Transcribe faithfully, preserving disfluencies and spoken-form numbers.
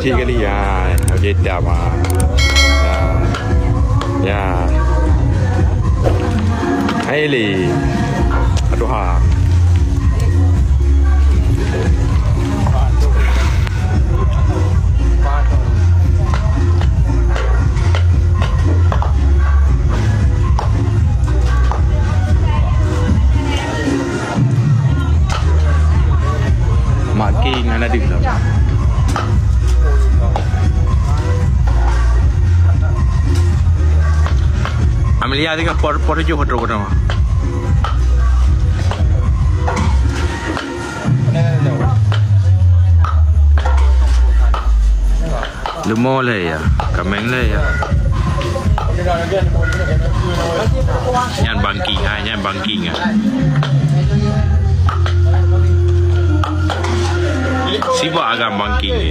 Cik kali, ya. Okey, dah, ma. Ya. Ya. Hai, Li. Aduh, ha. Mak King hana deuh lom. Amelia tengok por, por tujuh, por tujuh. Leumo lé ya, kaméng lé ya. Nyan bangking ha, nyan bangking ha. Sibak agam bangking ni.